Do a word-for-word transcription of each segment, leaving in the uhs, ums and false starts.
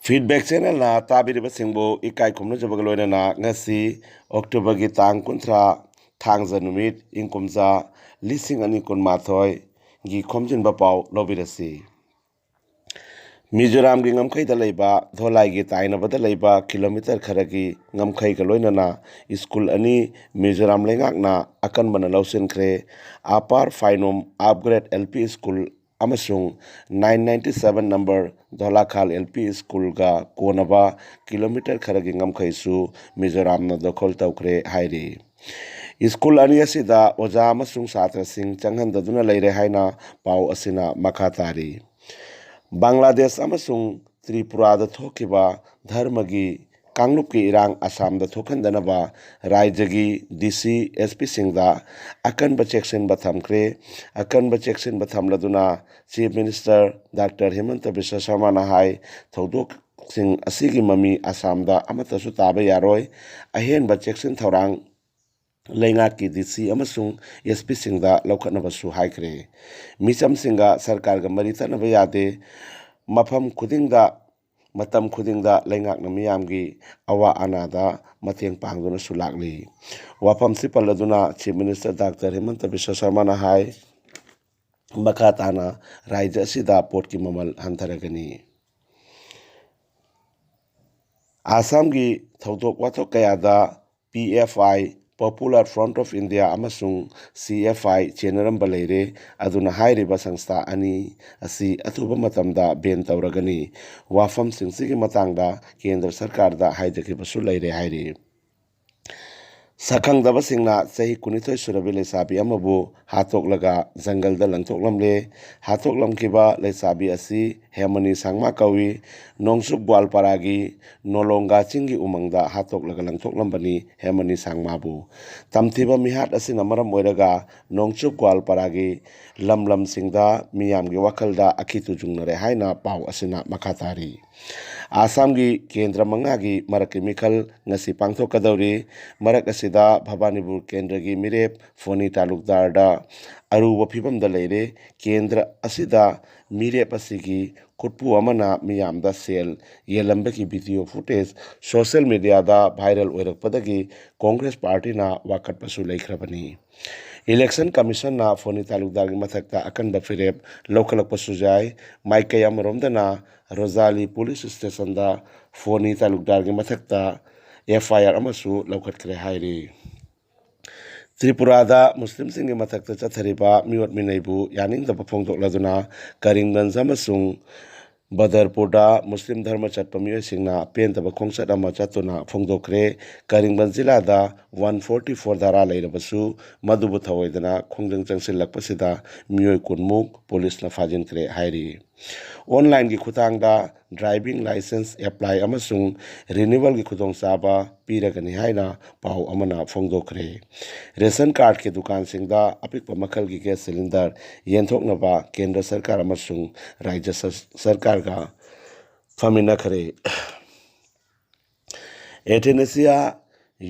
Feedback Channelꯅ ꯇꯥꯕꯤꯔꯤꯕꯁꯤꯡꯕꯨ ꯏꯀꯥꯏ ꯈꯨꯝꯅꯖꯕꯒ ꯂꯣꯏꯅꯅ ꯉꯁꯤ ꯑꯣꯛꯇꯣꯕꯔꯒꯤ ꯇꯥꯡ ꯀꯨꯟꯊ꯭ꯔꯥ, ꯊꯥꯡꯖ ꯅꯨꯃꯤꯠ, ꯏꯪ ꯀꯨꯝꯖꯥ ꯂꯤꯁꯤꯡ ꯑꯅꯤ ꯀꯨꯟꯃꯥꯊꯣꯏꯒꯤ ꯈꯣꯝꯖꯤꯟꯕ ꯄꯥꯎ ꯂꯧꯕꯤꯔꯁꯤ꯫ ꯃꯤꯖꯣꯔꯥꯝꯒꯤ ꯉꯝꯈꯩꯗ ꯂꯩꯕ ꯙꯣꯂꯥꯏꯒꯤ ꯇꯥꯏꯅꯕꯗ ꯂꯩꯕ ꯀꯤꯂꯣꯃꯤꯇꯔ ꯈꯔꯒꯤ ꯉꯝꯈꯩꯒ ꯂꯣꯏꯅꯅ ꯁ꯭ꯀꯨꯜ ꯑꯅꯤ ꯃꯤꯖꯣꯔꯥꯝ ꯂꯩꯉꯥꯛꯅ ꯑꯀꯟꯕꯅ ꯂꯧꯁꯤꯟꯈ꯭ꯔꯦ꯫ ꯑꯄꯥꯔ ꯐꯥꯏꯅꯣꯝ ꯑꯞꯒ꯭ꯔꯦꯗ L P ꯁ꯭ꯀꯨꯜ ꯑꯃꯁꯨꯡ nine ninety seven number Dholakhal L P ꯁ꯭ꯀꯨꯜꯒ ꯀꯣꯟꯅꯕ ꯀꯤꯂꯣꯃꯤꯇꯔ ꯈꯔꯒꯤ ꯉꯝꯈꯩꯁꯨ ꯃꯤꯖꯣꯔꯥꯝꯅ ꯗꯈꯜ ꯇꯧꯈ꯭ꯔꯦ ꯍꯥꯏꯔꯤ꯫ ꯁ꯭ꯀꯨꯜ ꯑꯅꯤ ꯑꯁꯤꯗ ꯑꯣꯖꯥ ꯑꯃꯁꯨꯡ ꯁꯥꯇ꯭ꯔꯁꯤꯡ ꯆꯪꯍꯟꯗꯗꯨꯅ ꯂꯩꯔꯦ ꯍꯥꯏꯅ ꯄꯥꯎ ꯑꯁꯤꯅ ꯃꯈꯥ ꯇꯥꯔꯤ꯫ ꯕꯪꯒ꯭ꯂꯥꯗꯦꯁ ꯑꯃꯁꯨꯡ ꯇ꯭ꯔꯤꯄꯨꯔꯥꯗ ꯊꯣꯛꯈꯤꯕ ꯙꯔꯃꯒꯤ ꯀꯥꯡꯂꯨꯞꯀꯤ ꯏꯔꯥꯡ ꯑꯁꯥꯝꯗ ꯊꯣꯛꯍꯟꯗꯅꯕ ꯔꯥꯖ꯭ꯌꯒꯤ D C, S P ꯁꯤꯡꯗ ꯑꯀꯟꯕ ꯆꯦꯛꯁꯤꯟꯕ ꯊꯝꯈ꯭ꯔꯦ꯫ ꯑꯀꯟꯕ ꯆꯦꯛꯁꯤꯟꯕ ꯊꯝꯂꯗꯨꯅ Chief Minister Doctor ꯍꯤꯃꯟꯇ ꯕꯤꯁ꯭ꯋ ꯁꯔꯃꯥꯅ ꯍꯥꯏ, ꯊꯧꯗꯣꯛꯁꯤꯡ ꯑꯁꯤꯒꯤ ꯃꯃꯤ ꯑꯁꯥꯝꯗ ꯑꯃꯠꯇꯁꯨ ꯇꯥꯕ ꯌꯥꯔꯣꯏ꯫ ꯑꯍꯦꯟꯕ ꯆꯦꯛꯁꯤꯟ ꯊꯧꯔꯥꯡ ꯂꯩꯉꯥꯛꯀꯤ D C ꯑꯃꯁꯨꯡ S P ꯁꯤꯡꯗ ꯂꯧꯈꯠꯅꯕꯁꯨ ꯍꯥꯏꯈ꯭ꯔꯦ꯫ ꯃꯤꯆꯝꯁꯤꯡꯒ ꯁꯔꯀꯥꯔꯒ ꯃꯔꯤ ꯊꯠꯅꯕ ꯌꯥꯗꯦ꯫ ꯃꯐꯝ ꯈꯨꯗꯤꯡꯗ, ꯃꯇꯝ ꯈꯨꯗꯤꯡꯗ ꯂꯩꯉꯥꯛꯅ ꯃꯤꯌꯥꯝꯒꯤ ꯑꯋꯥ ꯑꯅꯥꯗ ꯃꯇꯦꯡ ꯄꯥꯡꯗꯨꯅꯁꯨ ꯂꯥꯛꯂꯤ꯫ ꯋꯥꯐꯝꯁꯤ ꯄꯜꯂꯗꯨꯅ Chief Minister Doctor ꯍꯤꯃꯟꯇ ꯕꯤꯁ꯭ꯋ ꯁꯔꯃꯥꯅ ꯍꯥꯏ, ꯃꯈꯥ ꯇꯥꯅ ꯔꯥꯖ꯭ꯌ ꯑꯁꯤꯗ ꯄꯣꯠꯀꯤ ꯃꯃꯜ ꯍꯟꯊꯔꯒꯅꯤ꯫ ꯑꯁꯥꯝꯒꯤ ꯊꯧꯗꯣꯛ ꯋꯥꯊꯣꯛ ꯀꯌꯥꯗ P F I, Popular Front of India ꯑꯃꯁꯨꯡ C F I ꯆꯦꯟꯅꯔꯝꯕ ꯂꯩꯔꯦ꯫ ꯑꯗꯨꯅ ꯍꯥꯏꯔꯤꯕ ꯁꯪꯁꯊꯥ ꯑꯅꯤ ꯑꯁꯤ ꯑꯊꯨꯕ ꯃꯇꯝꯗ ꯕꯦꯟ ꯇꯧꯔꯒꯅꯤ꯫ ꯋꯥꯐꯝꯁꯤꯡꯁꯤꯒꯤ ꯃꯇꯥꯡꯗ ꯀꯦꯟꯗ꯭ꯔ ꯁꯔꯀꯥꯔꯗ ꯍꯥꯏꯖꯈꯤꯕꯁꯨ ꯂꯩꯔꯦ ꯍꯥꯏꯔꯤ꯫ ꯁꯛꯈꯪꯗꯕꯁꯤꯡꯅ ꯆꯍꯤ ꯀꯨꯟꯅꯤꯊꯣꯏ ꯁꯨꯔꯕꯤ ꯂꯩꯁꯥꯕꯤ ꯑꯃꯕꯨ ꯍꯥꯠꯇꯣꯛꯂꯒ ꯖꯪꯒꯜꯗ ꯂꯪꯊꯣꯛꯂꯝꯂꯦ꯫ ꯍꯥꯠꯇꯣꯛꯂꯝꯈꯤꯕ ꯂꯩꯁꯥꯕꯤ ꯑꯁꯤ ꯍꯦꯃꯅꯤ ꯁꯥꯡꯃꯥ ꯀꯧꯏ꯫ ꯅꯣꯡꯆꯨꯞ ꯒ꯭ꯋꯥꯜꯄꯥꯔꯥꯒꯤ ꯅꯣꯂꯣꯡꯒꯥ ꯆꯤꯡꯒꯤ ꯎꯃꯪꯗ ꯍꯥꯠꯇꯣꯛꯂꯒ ꯂꯪꯊꯣꯛꯂꯝꯕꯅꯤ ꯍꯦꯃꯅꯤ ꯁꯥꯡꯃꯥꯕꯨ꯫ ꯇꯝꯊꯤꯕ ꯃꯤꯍꯥꯠ ꯑꯁꯤꯅ ꯃꯔꯝ ꯑꯣꯏꯔꯒ ꯅꯣꯡꯆꯨꯞ ꯒ꯭ꯋꯥꯜꯄꯥꯔꯥꯒꯤ ꯂꯝ ꯂꯝꯁꯤꯡꯗ ꯃꯤꯌꯥꯝꯒꯤ ꯋꯥꯈꯜꯗ ꯑꯀꯤ ꯇꯨꯖꯨꯡꯅꯔꯦ ꯍꯥꯏꯅ ꯄꯥꯎ ꯑꯁꯤꯅ ꯃꯈꯥ ꯇꯥꯔꯤ꯫ ꯑꯥꯁꯥꯝꯒꯤ ꯀꯦꯟꯗ꯭ꯔ ꯃꯉꯥꯒꯤ ꯃꯔꯛꯀꯤ ꯃꯤꯈꯜ ꯉꯁꯤ ꯄꯥꯡꯊꯣꯛꯀꯗꯧꯔꯤ꯫ ꯃꯔꯛ ꯑꯁꯤꯗ ꯚꯕꯥꯅꯤꯄꯨꯔ ꯀꯦꯟꯗ꯭ꯔꯒꯤ ꯃꯤꯔꯦꯞ ꯐꯣꯅꯤ ꯇꯥꯂꯨꯛꯗꯥꯔꯗ ꯑꯔꯨꯕ ꯐꯤꯕꯝꯗ ꯂꯩꯔꯦ꯫ ꯀꯦꯟꯗ꯭ꯔ ꯑꯁꯤꯗ ꯃꯤꯔꯦꯞ ꯑꯁꯤꯒꯤ ꯈꯨꯠꯄꯨ ꯑꯃꯅ ꯃꯤꯌꯥꯝꯗ ꯁꯦꯜ ꯌꯦꯜꯂꯝꯕꯒꯤ ꯚꯤꯗꯤꯑꯣ ꯐꯨꯇꯦꯖ ꯁꯣꯁꯤꯌꯦꯜ ꯃꯤꯗꯤꯌꯥꯗ ꯚꯥꯏꯔꯦꯜ ꯑꯣꯏꯔꯛꯄꯗꯒꯤ ꯀꯣꯡꯒ꯭ꯔꯦꯁ ꯄꯥꯔꯇꯤꯅ ꯋꯥꯀꯠꯄꯁꯨ ꯂꯩꯈ꯭ꯔꯕꯅꯤ꯫ ꯏꯂꯦꯛꯁꯟ ꯀꯃꯤꯁꯟꯅ ꯐꯣꯅꯤ ꯇꯥꯂꯨꯛꯗꯥꯔꯒꯤ ꯃꯊꯛꯇ ꯑꯀꯟꯕ ꯐꯤꯔꯦꯞ ꯂꯧꯈꯠꯂꯛꯄꯁꯨ ꯌꯥꯏ꯫ ꯃꯥꯏꯀꯩ ꯑꯃꯔꯣꯝꯗꯅ ꯔꯣꯖꯥꯂꯤ ꯄꯨꯂꯤꯁ ꯁ꯭ꯇꯦꯁꯟꯗ ꯐꯣꯅꯤ ꯇꯥꯂꯨꯛꯗꯥꯔꯒꯤ ꯃꯊꯛꯇ ꯑꯦꯐ ꯑꯥꯏ ꯑꯥꯔ ꯑꯃꯁꯨ ꯂꯧꯈꯠꯈ꯭ꯔꯦ ꯍꯥꯏꯔꯤ꯫ ꯇ꯭ꯔꯤꯄꯨꯔꯥꯗ ꯃꯨꯁꯂꯤꯝꯁꯤꯡꯒꯤ ꯃꯊꯛꯇ ꯆꯠꯊꯔꯤꯕ ꯃꯤꯑꯣꯠ ꯃꯤꯅꯩꯕꯨ ꯌꯥꯅꯤꯡꯗꯕ ꯐꯣꯡꯗꯣꯛꯂꯗꯨꯅ ꯀꯔꯤꯝꯒꯟꯖ ꯑꯃꯁꯨꯡ ꯕꯗꯔꯄꯨꯔꯗ ꯃꯨꯁꯂꯤꯝ ꯙꯔꯃ ꯆꯠꯄ ꯃꯤꯑꯣꯏꯁꯤꯡꯅ ꯄꯦꯟꯗꯕ ꯈꯣꯡꯆꯠ ꯑꯃ ꯆꯠꯇꯨꯅ ꯐꯣꯡꯗꯣꯛꯈ꯭ꯔꯦ꯫ ꯀꯔꯤꯝꯒꯟꯖ ꯖꯤꯂꯥꯗ ꯋꯥꯟ ꯐꯣꯔꯇꯤ ꯐꯣꯔ ꯙꯥꯔꯥ ꯂꯩꯔꯕꯁꯨ ꯃꯗꯨꯕꯨ ꯊꯧꯑꯣꯏꯗꯅ ꯈꯣꯡꯖꯪ ꯆꯪꯁꯤꯜꯂꯛꯄꯁꯤꯗ ꯃꯤꯑꯣꯏ ꯀꯨꯟꯃꯨꯛ ꯄꯨꯂꯤꯁꯅ ꯐꯥꯖꯤꯟꯈ꯭ꯔꯦ ꯍꯥꯏꯔꯤ꯫ ꯑꯣꯟꯂꯥꯏꯟꯒꯤ ꯈꯨꯠꯊꯥꯡꯗ ꯗ꯭ꯔꯥꯏꯚꯤꯡ ꯂꯥꯏꯁꯦꯟꯁ ꯑꯦꯄ꯭ꯂꯥꯏ ꯑꯃꯁꯨꯡ ꯔꯤꯅ꯭ꯌꯨꯋꯦꯜꯒꯤ ꯈꯨꯗꯣꯡꯆꯥꯕ ꯄꯤꯔꯒꯅꯤ ꯍꯥꯏꯅ ꯄꯥꯎ ꯑꯃꯅ ꯐꯣꯡꯗꯣꯛꯈ꯭ꯔꯦ꯫ ꯔꯦꯁꯟ ꯀꯥꯔꯗꯀꯤ ꯗꯨꯀꯥꯟꯁꯤꯡꯗ ꯑꯄꯤꯛꯄ ꯃꯈꯜꯒꯤ ꯒ꯭ꯌꯥꯁ ꯁꯤꯂꯤꯟꯗꯔ ꯌꯦꯟꯊꯣꯛꯅꯕ ꯀꯦꯟꯗ꯭ꯔ ꯁꯔꯀꯥꯔ ꯑꯃꯁꯨꯡ ꯔꯥꯖ꯭ꯌ ꯁꯔ-, ꯁꯔꯀꯥꯔꯒ ꯐꯝꯃꯤꯟꯅꯈ꯭ꯔꯦ꯫ ꯑꯦꯊꯦꯅꯦꯁꯤꯌꯥ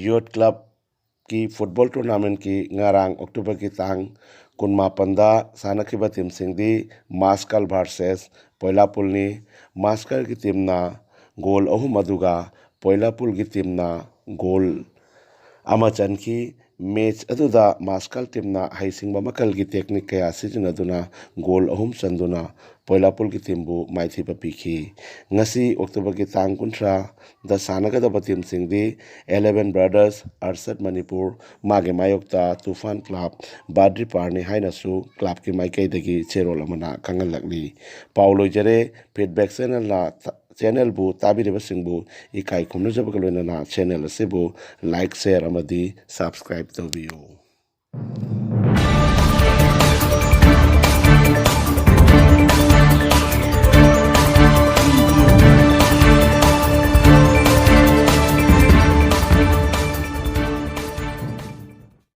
ꯌꯨꯠ ꯀ꯭ꯂꯕꯀꯤ ꯐꯨꯠꯕꯣꯜ ꯇꯣꯔꯅꯥꯃꯦꯟꯠꯀꯤ ꯉꯔꯥꯡ ꯑꯣꯛꯇꯣꯕꯔꯒꯤ ꯇꯥꯡ ꯀꯨꯟꯃꯥꯄꯟꯗ ꯁꯥꯟꯅꯈꯤꯕ ꯇꯤꯝꯁꯤꯡꯗꯤ ꯃꯥꯁꯀꯜ ꯚꯔꯁꯦꯁ ꯄꯣꯏꯂꯥꯄꯨꯜꯅꯤ꯫ ꯃꯥꯁꯀꯜꯒꯤ ꯇꯤꯝꯅ ꯒꯣꯜ ꯑꯍꯨꯝ ꯑꯗꯨꯒ ꯄꯣꯏꯂꯥꯄꯨꯜꯒꯤ ꯇꯤꯝꯅ ꯒꯣꯜ ꯑꯃ ꯆꯟꯈꯤ꯫ ꯃꯦꯆ ꯑꯗꯨꯗ ꯃꯥꯁꯀꯜ ꯇꯤꯝꯅ ꯍꯩꯁꯤꯡꯕ ꯃꯈꯜꯒꯤ ꯇꯦꯛꯅꯤꯛ ꯀꯌꯥ ꯁꯤꯖꯤꯟꯅꯗꯨꯅ ꯒꯣꯜ ꯑꯍꯨꯝ ꯆꯟꯗꯨꯅ ꯄꯣꯏꯂꯥꯄꯨꯜꯒꯤ ꯇꯤꯝꯕꯨ ꯃꯥꯏꯊꯤꯕ ꯄꯤꯈꯤ꯫ ꯉꯁꯤ ꯑꯣꯛꯇꯣꯕꯔꯒꯤ ꯇꯥꯡ ꯀꯨꯟꯊ꯭ꯔꯥꯗ ꯁꯥꯟꯅꯒꯗꯕ ꯇꯤꯝꯁꯤꯡꯗꯤ ꯑꯦꯂꯦꯚꯦꯟ ꯕ꯭ꯔꯗꯔꯁ, ꯑꯔꯁꯠ ꯃꯅꯤꯄꯨꯔ, ꯃꯥꯒꯤ ꯃꯥꯌꯣꯛꯇ ꯇꯨꯐꯥꯟ ꯀ꯭ꯂꯕ, ꯕꯥꯗ꯭ꯔꯤ ꯄꯥꯔꯅꯤ ꯍꯥꯏꯅꯁꯨ ꯀ꯭ꯂꯕꯀꯤ ꯃꯥꯏꯀꯩꯗꯒꯤ ꯆꯦꯔꯣꯜ ꯑꯃꯅ ꯈꯪꯍꯜꯂꯛꯂꯤ꯫ ꯄꯥꯎ ꯂꯣꯏꯖꯔꯦ꯫ ꯐꯤꯗꯕꯦꯛ ꯆꯦꯅꯦꯜꯅ ꯆꯦꯅꯦꯜꯕꯨ ꯇꯥꯕꯤꯔꯤꯕꯁꯤꯡꯕꯨ ꯏꯀꯥꯏ ꯈꯨꯝꯅꯖꯕꯒ ꯂꯣꯏꯅꯅ ꯆꯦꯅꯦꯜ ꯑꯁꯤꯕꯨ ꯂꯥꯏꯛ, ꯁꯦꯌꯔ ꯑꯃꯗꯤ ꯁꯕꯁꯀ꯭ꯔꯥꯏꯕ ꯇꯧꯕꯤꯌꯨ꯫